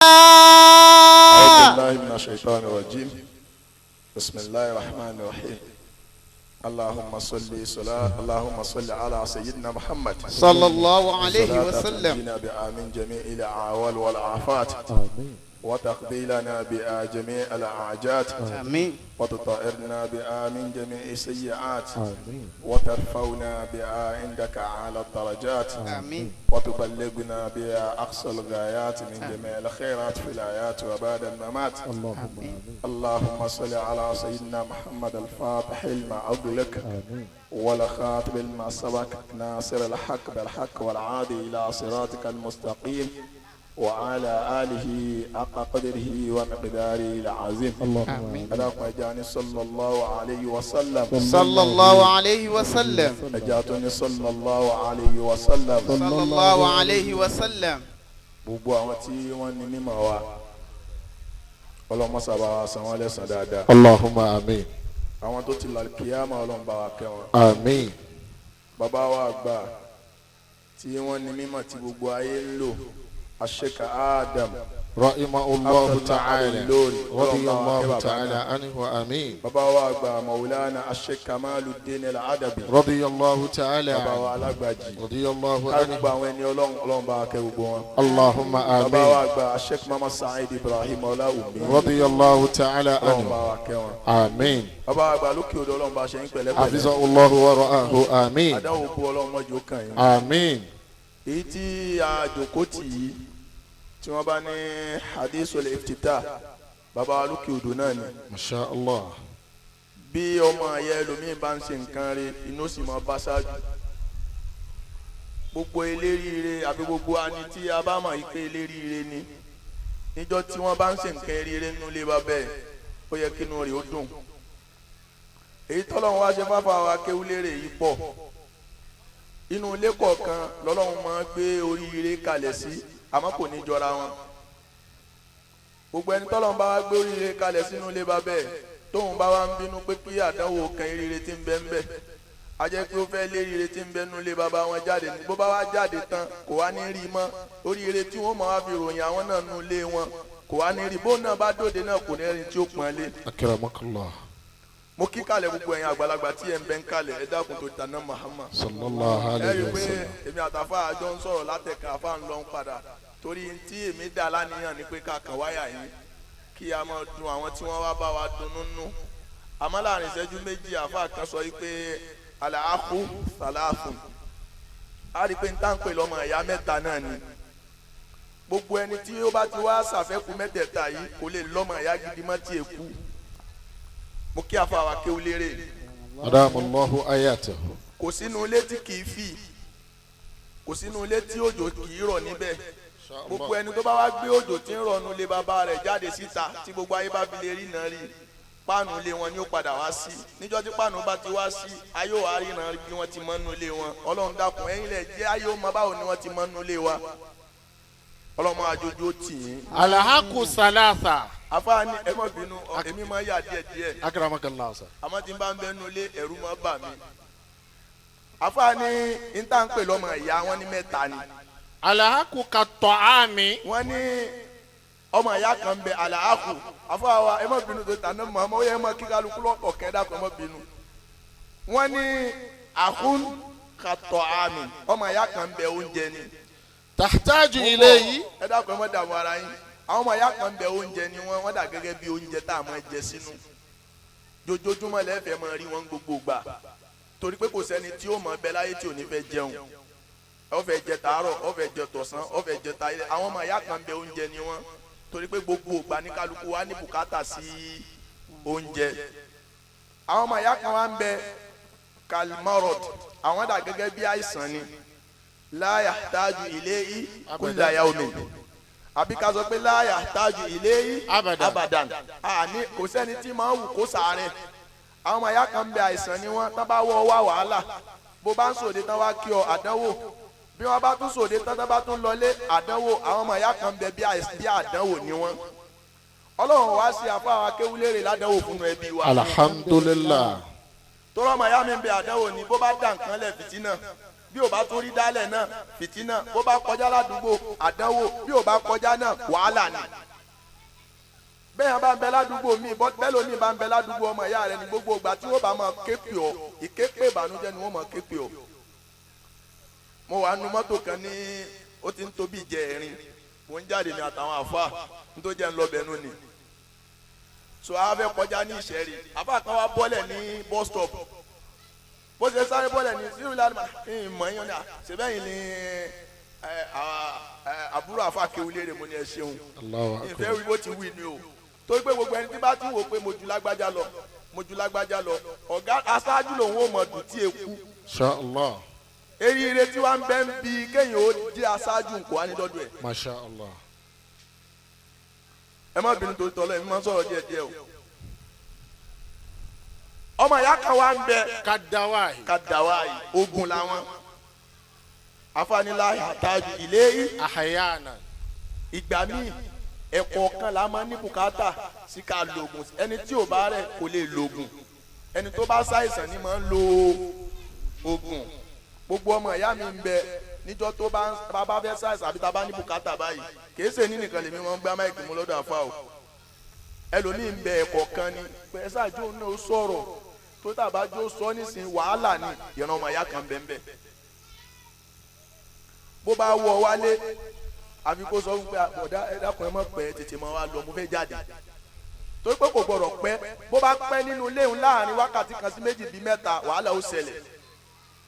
أعوذ بالله من الشيطان الرجيم. بسم الله الرحمن الرحيم. اللهم صل صلاة اللهم صل على سيدنا محمد صلى الله عليه صلاة وسلم. تنجينا بها من جميع الأعوال والآفات، آمين. وتقضي لنا بها جميع الحاجات، آمين. وتطهرنا بها من جميع السيئات، آمين. وترفعنا بها عندك أعلى الدرجات، آمين. وتبلغنا بها أقصى الغايات من جميع الخيرات في الحياة وبعد الممات. اللهم آمين. اللهم صل على سيدنا محمد الفاتح لما أغلق، آمين. والخاتم لما سبق، ناصر الحق بالحق، والعادي إلى صراطك المستقيم، وعلى آله حق قدره ومقداره العظيم. اللهم آمين. آمين. اللهم اجعلني صلى الله عليه وسلم. صلى الله عليه وسلم. اجعلني صلى الله عليه وسلم. صلى الله عليه وسلم. Gbogbo àwọn tí wọ́n ní mímọ̀ wa, ọlọ́mọsàbà wa san wọ́n lẹ́san dáadáa. اللهم آمين. Àwọn tó ti lọ kíyámà, Ọlọ́run bá wa kẹ́ wọn. آمين. Bàbá wa àgbà tí wọ́n ní mímọ̀ tí gbogbo ayé ń lò, Sheikh Adam رحمه الله Abdullah تعالى. Al-Lori. رضي الله تعالى عنه، آمين. Bàbá wa àgbà Maulana Sheikh Kamaluddin Al-Adabi. رضي الله تعالى Bàbá wa عنه. alágbàjì. رضي الله Ká عنه. gbogbo àwọn ẹni Ọlọ́run, Ọlọ́run bá wa kẹ́ gbogbo wọn. اللهم Bàbá wa آمين. àgbà Sheikh Mama Saheed Ibrahim Ọláwùmí. رضي الله تعالى Ọlọ́run bá عنه. wa kẹ́ wọn. آمين. Bàbá wa àgbà lókè odò, Ọlọ́run bá ṣe ń pẹ̀lẹ́pẹ̀lẹ́. حفظه الله ورعاه، آمين. Àdáwò bú, Ọlọ́run mọ́jú kàn yín. آمين. Èyí tí a jòkó tì yìí, tí wọ́n bá ní hadithul iftitah, bàbá wa lókè odò náà ni. ما شاء الله. Bí ọmọ ẹ̀yẹ ẹlòmíín bá ń ṣe nǹkan rẹ̀, inú sì máa bá ṣáájú gbogbo eléríire àbí gbogbo ani tí a bá mọ̀ yìí pé eléríire ni, níjọ́ tí wọ́n bá ń ṣe nǹkan eríire nínú ilé bàbá ẹ̀, ó yẹ kí inú rẹ̀ ó dùn. Èyí tọ́lọ́run wá ṣe fáfá wa kéwúlérè yìí pọ̀. Inú ilé kọ̀ọ̀kan lọ́lọ́run máa ń gbé oríire kalẹ̀ sí, àmọ́ kò ní jọra wọn. Gbogbo ẹni tọ́lọ́run bá wá gbé oríire kalẹ̀ sínú ilé bàbá ẹ̀, tóun bá wá ń bínú pé kí àdánwò kan eríire tí ń bẹ ń bẹ, a jẹ́ pé ó fẹ́ lé oríire tí ń bẹ nínú ilé bàbá wọn jáde ní. Bó bá wá jáde tán, kò wá ní rí mọ́. Oríire tí wọ́n máa wá fi ròyìn àwọn náà nínú ilé wọn, kò wá ní rí. Bóun náà bá dóde náà, kò ní ẹni tí ó pọ́n lé. أكرمك الله. Mo kí kalẹ̀ gbogbo ẹ̀yin àgbàlagbà tí ẹ̀ ń bẹ ń kalẹ̀. Ẹ dákun tó dáná Muhammad. صلى الله Ẹ rí عليه i pé وسلم. Èmi àtàfà àjọ ń sọ̀rọ̀ látẹ̀ka, àfà ń lọ ń padà, torí tí èmi dà láníyàn ni pé ká kàn wáyà yín, kí a máa dun àwọn tí wọ́n wá bá wa dunnú nú. Àmọ́ láàrin ìṣẹ́jú 2, àfà kan sọ yìí pé الأخ ثلاث. A rí i pé n tá ń pè lọ́mọ ìyá, mẹ́ta náà ni. Gbogbo ẹni tí ó bá ti wá ṣàfẹ́kù mẹ́tẹ̀ẹ̀ta yìí kò lè lọ́mọ ìyá gidi mọ́ tí èkú. Mo kí àfà wa kéwú lérè. أدام الله آياته. Kò sínú ilé tí kì í fì, kò sínú ilé tí òjò kì í rọ̀ níbẹ̀. Gbogbo ẹni tó bá wá gbé òjò tí ń rọnu ilé bàbá rẹ̀ jáde síta, tí gbogbo ayé bá fi lè rí náà rí, páànù ilé wọn ni ó padà wá sí. Níjọ́ tí páànù bá ti wá sí, ayé ò wá ríran bí wọ́n ti mọ́ nínú ilé wọn. Ọlọ́run dákun, ẹ̀yin lẹ̀ jẹ́ ayé ó mọ báwo ni wọ́n ti mọ́ nínú ilé wa. Ọlọ́run àjòjò ó tì yín. الحق ثلاثة. Afáàní, ẹ má bínú, èmi máa yà díẹ̀ díẹ̀. أكرمك الله sir. Àmọ́ tí n bá ń bẹ́nu ilé, ẹ̀rù máa bà mí. Afáàní n tá n pè lọ́mọ ìyá, wọn ní mẹ́ta ni. الأخ كالطعام. Wọ́n ní ọmọ ìyá kan bẹ, الأخ. Afáwa, ẹ má bínú tó tà náà mọ́ ọmọ yẹn mọ́ kí kálukú lọ́kọ̀ kẹ́dá kan, má bínú. Wọ́n ní أخ كالطعام, ọmọ ìyá kan bẹ, oúnjẹ ni. تحتاج إليه. Ẹ dákun, ẹ má dààmú ara yín. Àwọn ọmọ ìyá kan bẹ, oúnjẹ ni wọ́n. Wọ́n dà gẹ́gẹ́ bí oúnjẹ tá a máa jẹ sínú. Jojoojúmọ́ lẹ́fẹ̀ẹ́ máa rí wọn gbogbo gbà, torí pé kò sẹ́ni tí ó mọ̀ bẹ láyé tí ò ní fẹ́ jẹun. Ó fẹ́ jẹ tàárọ̀, ó fẹ́ jẹ tọ̀sán, ó fẹ́ jẹ táyé. Àwọn ọmọ ìyá kan bẹ, oúnjẹ ni wọ́n, torí pé gbogbo ìgbà ní kálukú wa ní bùkátà sí oúnjẹ. Àwọn ọmọ ìyá kan wá ń bẹ, كالمرض, àwọn dà gẹ́gẹ́ bí àìsàn ni. لا يحتاج إليه كل يوم, àbí ká sọ pé لا يحتاج إليه أبدا. أبدا. Àní kò sẹ́ni tí máa ń wù kó sàárẹ̀. Àwọn ọmọ ìyá kan ń bẹ, àìsàn ni wọ́n. Tán bá wọ́ wá wàhálà, bó bá ń sòde tán wá kí ọ, àdánwò. Bí wọ́n bá tún sòde tán, tán bá tún lọlé, àdánwò. Àwọn ọmọ ìyá kan ń bẹ, bí àdánwò ni wọ́n. Ọlọ́run wá sí àfa àwọn akéwúlérè ládánwò fún ẹbí wa. الحمد لله. Tọ́rọ ọmọ ìyá mi ń bẹ, àdánwò ni. Bó bá dà nǹkan lẹ̀, fìtínà. Bí o bá tún rí dálẹ̀ náà, fìtínà. Bó bá kọjá ládùúgbò, àdánwò. Bí o bá kọjá náà, wàhálà ni. Bẹ́ẹ̀ yẹn bá ń bẹ ládùúgbò mi, bẹ́ẹ̀ lómi bá ń bẹ ládùúgbò ọmọ ìyá rẹ ní gbogbo ìgbà tí wọ́n bá máa ké pè ọ́, ìképe ìbànújẹ́ ni wọ́n máa ké pè ọ́. Mo wà nu mọ́tò kan ní ó ti ń tóbi ìjẹrin, mò ń jáde ní àtàwọn àfa nítorí jẹ́ ń lọ bẹ̀nu ni. So a fẹ́ kọjá ní Ìṣẹ́rí, àfa kan wá bọ́lẹ̀ ní bus stop. Bó ṣe sáré bọ́lẹ̀ ní sírù lánàá, ìmọ̀ ẹ̀yàn ni ṣèbẹ́yìn ni àbúrò àfa kéwulére. Mo ní ẹ ṣeun, ìfẹ́ wí bó ti wí ni o, torí pé gbogbo ẹni tí bá ti wò pé mo ju lágbájá lọ, mo ju lágbájá lọ, ọ̀gá aṣáájú lòun ò mọ̀ dùn tí eku. Insha Allah. Eré tí wàá ń bẹ́ ń bi kéèyàn ó jẹ́ aṣáájú nkò á ní dọ́dọ̀ ẹ̀. Masha Allah. Ẹ má bínú torí tọ́lọ́, ẹ̀mí máa ń sọ̀rọ̀ díẹ̀ díẹ̀ o. Ọmọ ìyá kan wá ń bẹ. Kadawahi. Kadawahi, ogun làwọn. Afanilá àtàjù ilé yìí. Ahayana. Ìgbà míì, ẹ̀kọ́ kan la máa ní bùkátà sí ká lògùn. Ẹni tí ò bá rẹ̀ kò lè lògùn, ẹni tó bá ṣàìsàn ni máa ń lo ògùn. Gbogbo ọmọ ìyá mi ń bẹ níjọ́ tó bá bá fẹ́ ṣàìsàn àbí tá a bá ní bùkátà báyìí, kìí ṣe ní nìkan lèmi máa ń gbá máìkì mú lọ́dọ̀ àfa o. Ẹlòmíì ń bẹ, ẹ̀kọ́ kan ni pé ṣáàjú náà sọ̀rọ̀ tó tàbá jó sọ nísìnyí, wàhálà ni. Ìran ọmọ ìyá kan bẹ́ẹ̀ bẹ́ẹ̀, bó bá wọ wálé, àfi kó sọ fún pé ọ̀dà ẹ dákun, ẹ má pẹ́, tètè máa wá lọ, mo fẹ́ jáde, torí pé kò gbọdọ̀ pẹ́. Bó bá pẹ́ nínú ilé òun láàrin wákàtí kan sí méjì bíi mẹ́ta, wàhálà ó ṣẹlẹ̀.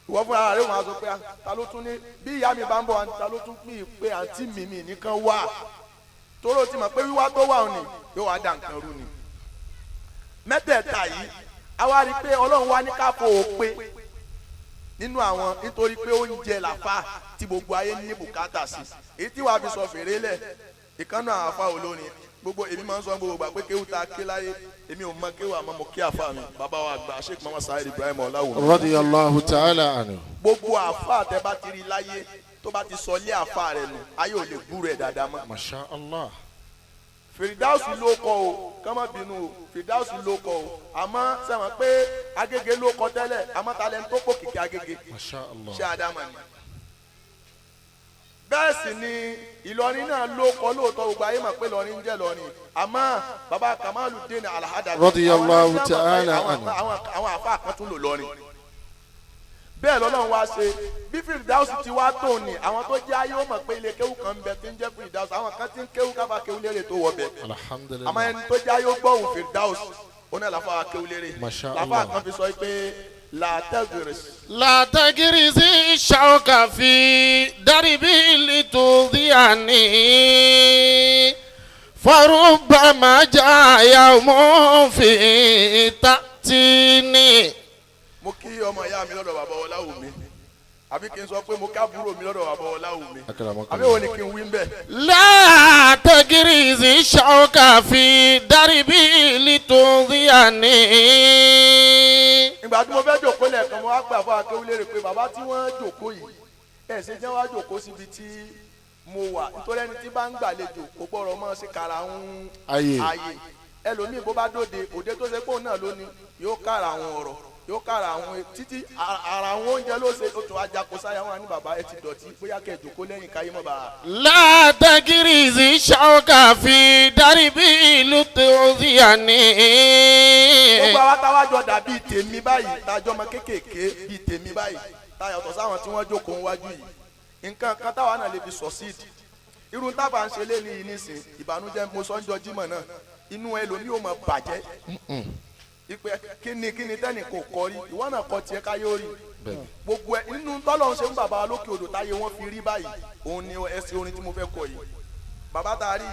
Ìwọ fúnra rẹ̀, wọn á sọ pé ta ló tún ní bí ìyá mi bá ń bọ̀, ta ló tún pín pé àǹtí mi mi nìkan wà, tóró ti mọ̀ pé wíwá tó wà òní yóò wá dà nǹkan rú ni. Mẹ́tẹ̀ẹ̀ta yìí, a wá rí i pé Ọlọ́run wá ní ká fò ó pé nínú àwọn, nítorí pé oúnjẹ làfà tí gbogbo ayé ní bùkátà sí, èyí tí wàá fi sọ fèrè lẹ̀. Ìkànnà àfa olórin, gbogbo èmi máa ń sọ gbogbo gbà pé kéwù ta ké láyé, èmi ò mọ kéwù, àmọ́ mo kí àfa mi, bàbá wa àgbà Sheikh Muhammad Sahid Ibrahim Ọláwùmí. Radiyallahu ta'ala anhu. Gbogbo àfa tẹ bá ti rí láyé tó bá ti sọ lé àfa rẹ nù, ayé ò lè gbúrò ẹ̀ dáadáa mọ́. Masha Allah. Fìdáùsì ló kọ o, kọ́mọ bínú o, Fìdáùsì ló kọ o, àmọ́ sẹ́wọ̀n pé Agége ló kọ tẹ́lẹ̀, àmọ́ ta lẹni tó pò kìkì Agége? Masha Allah. Ṣé Adama ni? Bẹ́ẹ̀ sì ni Ìlọrin náà ló kọ lóòótọ́, gbogbo ayé mọ̀ pé Ìlọrin ń jẹ́ Ìlọrin, àmọ́ baba Kamaludin Alhadabi, Radiyallahu ta'ala anhu. àwọn àfa kan tún lò lọrin. Bẹ́ẹ̀ lọ́lọ́run wá ṣe bí Fìdáùsì ti wá tó ní àwọn tó jẹ́ ayé ó mọ̀ pé ilé kéwù kan ń bẹ tí ń jẹ́ Fìdáùsì, àwọn kan ti ń kéwù káfa kéwù lérè tó wọ bẹ̀. Alhamdulillah. Àmọ́ ẹni tó jẹ́ ayé ó gbọ́hùn Fìdáùsì, ó náà làfa kéwù lérè. Masha Làfa Allah. kan fi sọ pé làtẹ́gìrì. لا تجرزي الشوك في دربي لتضيعني، فربما جاء يوم في تأتيني. Mo kí ọmọ ìyá mi lọ́dọ̀ bàbá Ọláwùmí, àbí kí n sọ pé mo ká búrò mi lọ́dọ̀ bàbá Ọláwùmí, àbí òun ni kí n wí ń bẹ̀? لا تجرزي الشوك في دربي لتضيعني. Ìgbà tí mo fẹ́ jòkó lẹ́ẹ̀kan, mo wá pè àfọ akéwìlérè pé bàbá tí wọ́n jòkó yìí, ẹ̀ ṣe jẹ́ wá jòkó síbi tí mo wà, nítorí ẹni tí bá ń gbàlejò kò gbọ́dọ̀ mọ́ sí kara ń Ayé. Ayé ẹlòmíì, bó bá dóde òde tó ṣe pé òun náà lónìí, yóò kára àwọn ọ̀rọ̀, yóò kára àwọn títí ara àwọn oúnjẹ ló ṣe, ó tún ajá kó sáyà wọn ní bàbá ẹ ti dọ̀tí, bóyá kẹ́ ẹ jòkó lẹ́yìn káyé mọ́ bàá. لا تجرزي الشوك في دربي لتضيعني. Gbogbo àwa táwa jọ dàbí tèmi báyìí, tájọ́ ọmọ kéékèèké bíi tèmi báyìí, táyọ̀tọ̀ sáwọn tí wọ́n jókòó wájú yìí, nǹkan kan táwa náà lè fi succeed irú tábà ń ṣe léni yìí nísìn, ìbànújẹ́ mo sọ ń jọ jímọ̀ náà, inú ẹlòmíì ò mọ̀ bàjẹ́ ipe kíni kíni tẹ́nì kò kọ rí, ìwọ náà kọ tiẹ̀ káyé ó rí. Gbogbo ẹ nínú tọ́lọ̀ ń ṣe ń bàbá wa lókè odò táyé wọ́n fi rí báyìí, òun ni ẹsẹ̀ orin tí mo fẹ́ kọ yìí. Bàbá tá a rí,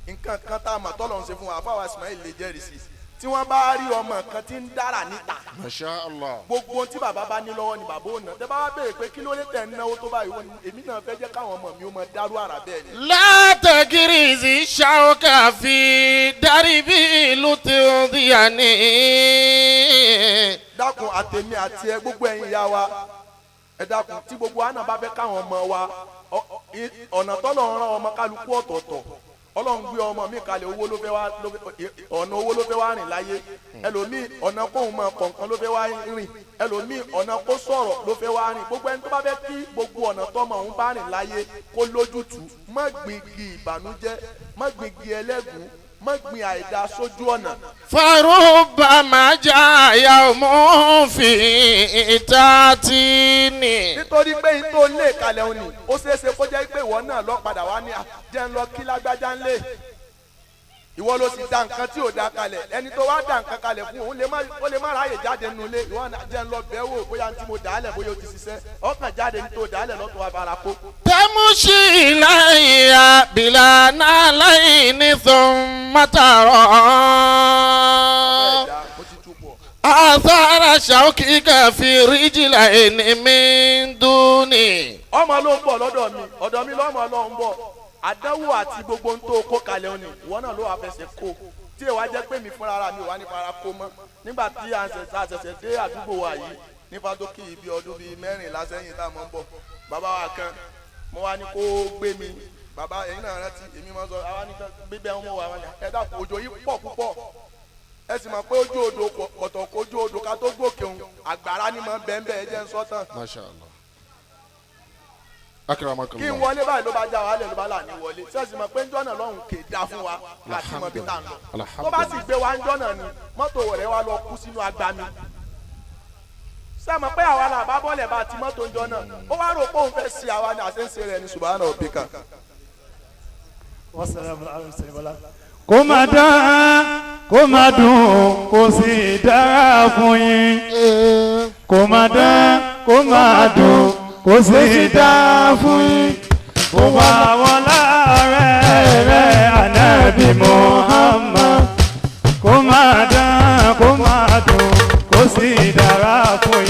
nǹkan kan tá a mọ̀ tọ́lọ̀ ń ṣe fún wa, àfáwà Ismail lè jẹ́rìí sí, tí wọ́n bá rí ọmọ kan tí ń dára níta, Masha Allah. gbogbo ohun tí bàbá bá ní lọ́wọ́ ni bàbá ò ná. Tẹ́ bá wá béèrè pé kí ló lè tẹ̀ ń náwó tó báyìí, wọ́n ní èmi náà fẹ́ jẹ́ káwọn ọmọ mi ó máa dárú àrà bẹ́ẹ̀ ni. لا تجرزي الشوك في دربي لتضيعني. Dákun, àtẹ̀mí àti ẹ, gbogbo ẹ̀yin ìyá wa, ẹ dákun, tí gbogbo wa náà bá fẹ́ káwọn ọmọ wa ọ̀nà tọ́lọ̀ ń rán ọmọ kálukú ọ̀tọ̀ọ̀tọ̀. Ọlọ́run gbé ọmọ mi kalẹ̀, owó ló fẹ́ wá, ọ̀nà owó ló fẹ́ wá rìn láyé. Ẹlòmíì, ọ̀nà kóun mọ kọ̀ọ̀kan ló fẹ́ wá rìn. Ẹlòmíì, ọ̀nà kó sọ̀rọ̀ ló fẹ́ wá rìn. Gbogbo ẹni tó bá fẹ́ kí gbogbo ọ̀nà tọmọ òun bá rìn láyé kó lójútùú, má gbin igi ìbànújẹ́, má gbin igi ẹlẹ́gùn, má gbin àìda sójú ọ̀nà. فربما جاء يوم في تاتيني. Nítorí pé n tó lé kalẹ̀ òní, ó ṣeé ṣe kó jẹ́ pé ìwọ náà lọ padà wá ní à jẹ́ ń lọ kí lágbájá ń lé. Ìwọ ló sì da nǹkan tí ò da kalẹ̀. Ẹni tó wá da nǹkan kalẹ̀ fún òun lè má, ó lè má ráyè jáde nínú ilé. Ìwọ náà jẹ́ ń lọ bẹ́ẹ̀ wò bóyá ní tí mo dàálẹ̀ bóyá ó ti ṣiṣẹ́. Ọkàn jáde ní tó dàálẹ̀ lọ́tọ̀ wá fara kó. تمشي إلي بلا نعلين ثم ترى Bẹ́ẹ̀ dá mo ti tú pọ̀. آثار شوكك في رجلين من دوني. Ọmọ ló ń bọ̀ lọ́dọ̀ mi, ọ̀dọ̀ mi lọ́mọ ló ń bọ̀. Àdánwò àti gbogbo ń tó kó kalẹ̀ òní, ìwọ náà ló wà fẹsẹ̀ kó tí èèwà jẹ́ pé mi fúnra ra mi ò wá ní fara kó mọ́. Nígbà tí a ṣẹ̀ṣẹ̀ dé àdúgbò wa yìí nípa tó kì í bí ọdún 14 sẹ́yìn tá a mọ̀ ń bọ̀, bàbá wa kan, mo wá ní kó gbé mi. Bàbá, ẹ̀yin náà rántí èmi máa ń sọ àwa ní gbígbẹ́ ń mú wa ẹ dákun, òjò yìí pọ̀ púpọ̀. Ẹ sì mọ̀ pé ojú odò kọ̀tọ̀, ojú odò ká tó gòkè òun, àgbàrá ni mọ̀ bẹ́ẹ̀ bẹ́ẹ̀ jẹ́ ń sọ́tàn. ما شاء الله, أكرمك. Kí n wọlé báyìí, ló bá já wa lẹ̀, ló bá là ní wọlé. Sẹ́sì mọ̀ pé ńjọ́ náà lọ́hùn kè dá fún wa láti mọ bí tá à ń lọ. Tó bá sì gbé wa ńjọ́ náà ni mọ́tò rẹ̀ wá lọ kú sínú agbami, sẹ́mọ̀ pé àwa là bá bọ́lẹ̀ bá ti mọ́tò ńjọ́ náà. Ó wá rò pé òun fẹ́ ṣe àwa ni àṣẹ ń ṣe rẹ̀ ní. Subhana rabbika. Wasalamu alaykum. Kó máa dán, kó máa dùn, kó sì dára fún yín. Kó máa dán, kó máa dùn, kó sì dára fún yín. Kó máa wọlá rẹ̀ rẹ̀ Ànábì Muhammad. Kó máa dán, kó máa dùn, kó sì dára fún yín.